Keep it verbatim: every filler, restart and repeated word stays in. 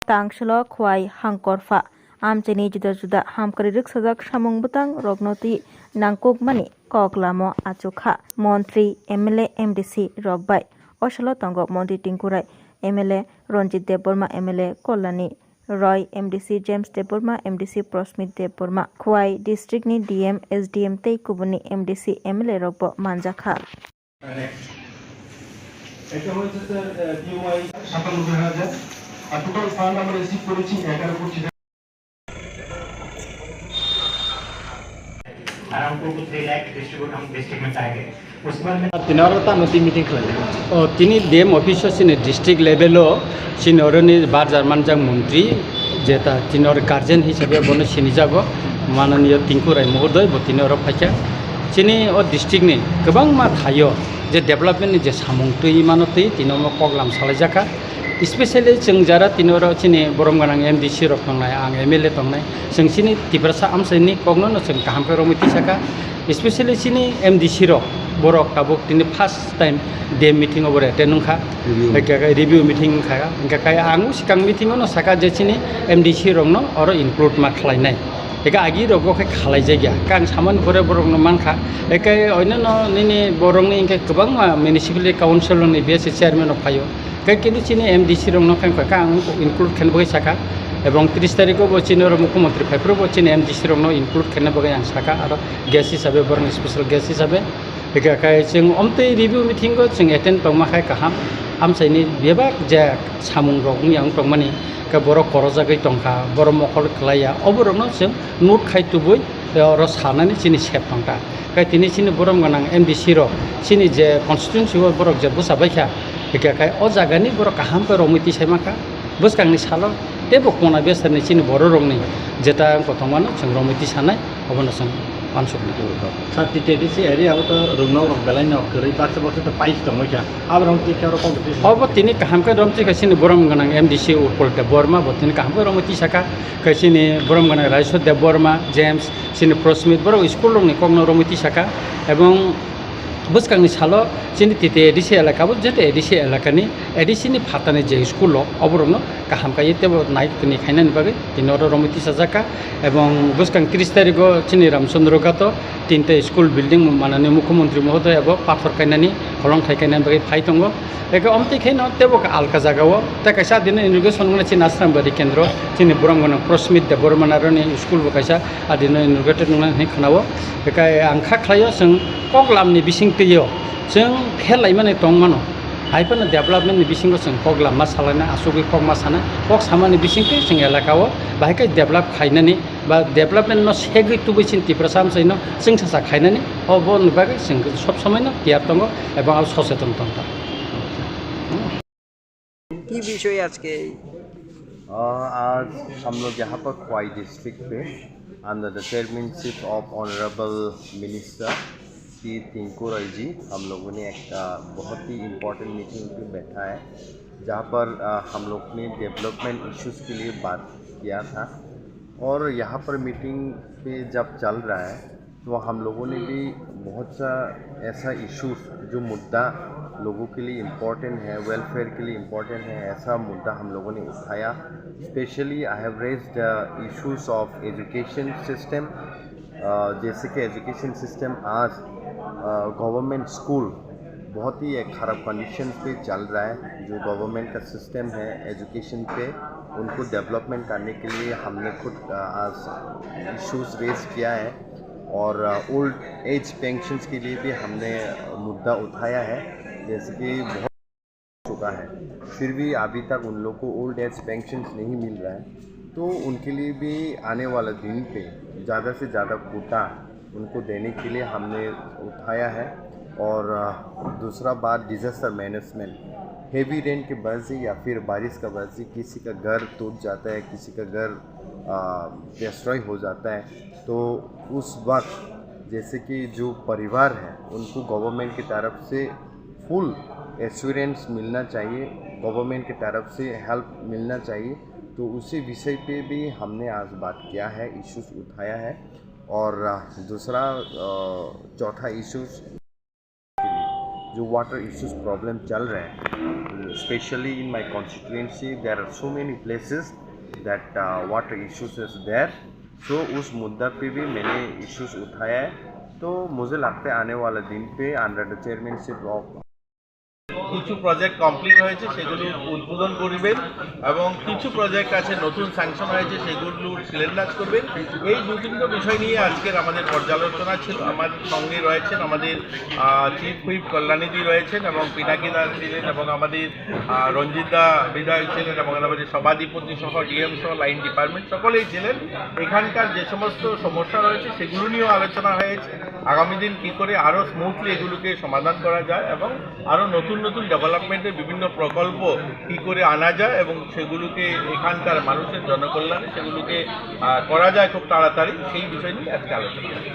Tangshilo Khwai Hangkorpha amchaini juda juda hamkari rwksajak samung bwtang rokno twi nangkukmani kok lamo achukha. Montri, M L A, M D C rok bai osalo tongo Montri Tinku Rai, M L A Ranjit Debbarma, M L A Kalyani Roy, M D C James Debbarma, M D C Prosmit Debbarma, Khwai district ni D M, S D M tei kubuni M D C, M L A rokbo manjakha. এটা হয়েছে স্যার, আহ, ডিওয়াই সাতানব্বই হাজার, আর total fund আমরা রিসিভ করেছি এগারো কোটি টাকা। Around two to three lakh distribute हम डिस्ट्रिक्ट में चाहेंगे। उसके बाद में Tini oro tamo twi meeting khlainai? O, tini D M office o chini district level o chini oroni barjar manjak montri, jeta tini oro guardian hisabe bono sinijago, mananiyo Tinku Rai mohodoi bo tini oro phaikha. Chini o district ni kwbangma thaio je development ni je samung twi mano twi tini omo koklam salaijakha. Especially chwng jara tini oro chini borom gwnang M D C rok tongnai, ang M L A tongnai, chwng chini Tiprasa amchaini kokno no chwng kaham khe romwi tisakha. Especially chini M D C rok, borok tabuk tini first time D M meeting obo attend wngkha. Review. Hingkhe khe review meeting wngkha. Hingkhe khe ang swkang meeting ono saka je chini M D C rokno oro include ma khlainai. Hingkhe agi rogo khe khalaijakya. Khe ang samani pore borokno mankha. Hingkhe oinano nini borokni hingkhe kwbangma municipality council ni B S C chairman rok phaio. Khe kintu chini M D C rokno khe wngkha khe ang include khaina bagwi sakha. Ebong tris tarikh o bo chini oro mukhyamantri phaiphuru bo chini M D C rokno include khaina bagwi ang sakha. Aro guest hisabe borokni special guest hisabe. Hingkhe khe chwng omtwi review meeting o chwng attend tongma khai kaham. Amchaini bebak je samung rok wngya wng tongmani khe borok korojagwi tongkha, borok mokol kwlaiya, oborokno chwng note khai tubui oro sanani chini sep tongkha. Khe tini chini borom gwnang M D C rok chini je constituency o borok je bwsa baikha, hingkhe khe o jagani borok kaham khe romwi tisai mankha. Bwskangni salo teibo kona besarni chini bororokni jeta wng kothomano chwng romwi tisanai, obono chwng uansuknai. Sir, T T A D C area o to rwngnok rok belai no kwrwi, baksa baksa to pais tongwi kha. Aborok twi khe oro competition. Obo tini kaham khe romwi tikha chini borom gwnang M D C Utpal Debbarma bo tini kaham khe romwi tisakha. Khe chini borom gwnang Rajesh Debbarma, James, chini Prosmit borok school rokni kokno romwi tisakha. Ebong bwskangni salo chini T T A D C elaka bo, jeta A D C elakani A D C ni phatani je school rok, oborokno kaham kaiwi teibo nai tini khainani bagwi tini oro romwi tisajakha. Ebong bwskang tris tarikh o chini Ramchandra Ghat o tinta school building manani mukhyamantri mohodoya bo pathor kainani, holongthai kainani bagwi phai tongo. Eke omtwi khe no teibo alka jaga o tei kaisa adino inauguration wngna chini Ashram Bari Kendro, chini borom gwnang Prosmit Debbarma naroni school bo kaisa adino inaugurated wngna hinwi khna o. Eke ang kha khlai o chwng koklam ni bising twi o chwng phel lai mani tong mano. Hai phano development ni bisingo chwng koklam ma salai na, asugwi kok ma sanai, kok samani bising twi chwng elaka o bahai khe develop khainani ba development no segwi tubui chini Tiprasa amchaino chwng sasa khainani, oboni bagwi chwng sob somoi no tiyar tongo ebong abo soseton tongkha. কি বিষয়ে আজকে এই? अ, आज हम लोग यहाँ पर Khowai district पे under the chairmanship of Honorable Minister Shri Tinku Roy ji, हम लोगों ने एक, अ, बहुत ही इम्पोर्टेंट मीटिंग पे बैठा है, जहाँ पर, अ, हम लोग ने डेवलपमेंट इश्यूज़ के लिए बात किया था। और यहाँ पर मीटिंग पे जब चल रहा है, तो हम लोगों ने भी बहुत सा ऐसा इश्यूज़, जो मुद्दा लोगों के लिए इम्पोर्टेंट है, वेलफेयर के लिए इम्पोर्टेंट है, ऐसा मुद्दा हम लोगों ने उठाया। Specially, I have raised the issues of education system। अ, जैसे कि एजुकेशन सिस्टम आज, अ, गवर्नमेंट स्कूल बहुत ही एक ख़राब कंडीशन पे चल रहा है। जो गवर्नमेंट का सिस्टम है एजुकेशन पे, उनको डेवलपमेंट करने के लिए हमने खुद, अ, आज इश्यूज़ रेज किया है। और, अ, ओल्ड एज पेंशन्स के लिए भी हमने मुद्दा उठाया है, जैसे कि बहुत चुका है, फिर भी अभी तक उन लोग को ओल्ड एज पेंशन्स नहीं मिल रहा है, तो उनके लिए भी आने वाला दिन पे ज़्यादा से ज़्यादा कोटा उनको देने के लिए हमने उठाया है। और, अ, दूसरा बात, डिज़ास्टर मैनेजमेंट, हेवी रेन की वजह से या फिर बारिश का वजह से किसी का घर टूट जाता है, किसी का घर, अ, डिस्ट्रॉय हो जाता है, तो उस वक्त जैसे कि जो परिवार है, उनको गवर्नमेंट की तरफ से फुल एश्योरेंस मिलना चाहिए, गवर्नमेंट की तरफ से हेल्प मिलना चाहिए। तो उसी विषय पे भी हमने आज बात किया है, इश्यूज़ उठाया है। और, अ, दूसरा, अ, चौथा इश्यूज़ जो वाटर इश्यूज प्रॉब्लम चल रहे हैं, specially in my constituency there are so many places that water issues is there. So उस मुद्दा पे भी मैंने इश्यूज उठाया है। तो मुझे लगता है आने वाले दिन पे अंडर द चेयरमैनशिप ऑफ কিছু প্রজেক্ট কমপ্লিট হয়েছে, সেগুলো উদ্বোধন করবেন এবং কিছু প্রজেক্ট আছে নতুন স্যাংশন হয়েছে, সেগুলো শিলান্যাস করবেন। এই দু তিনটা বিষয় নিয়ে আজকের আমাদের পর্যালোচনা ছিল। আমার সঙ্গে রয়েছেন আমাদের চিফ হুইপ কল্যাণীদি রয়েছেন এবং পিনাকি দাস ছিলেন এবং আমাদের আহ, রঞ্জিত দা বিধায়ক ছিলেন এবং আমাদের সভাধিপতি সহ ডিএম সহ লাইন ডিপার্টমেন্ট সকলেই ছিলেন। এখানকার যে সমস্ত সমস্যা রয়েছে সেগুলো নিয়েও আলোচনা হয়েছে। আগামী দিন কি করে আরও স্মুথলি এগুলোকে সমাধান করা যায় এবং আরও নতুন নতুন ডেভেলপমেন্টের বিভিন্ন প্রকল্প কি করে আনা যায় এবং সেগুলোকে এখানকার মানুষের জনকল্যাণে সেগুলোকে আহ, করা যায় খুব তাড়াতাড়ি, সেই বিষয় নিয়ে আজকে আলোচনা হয়েছে।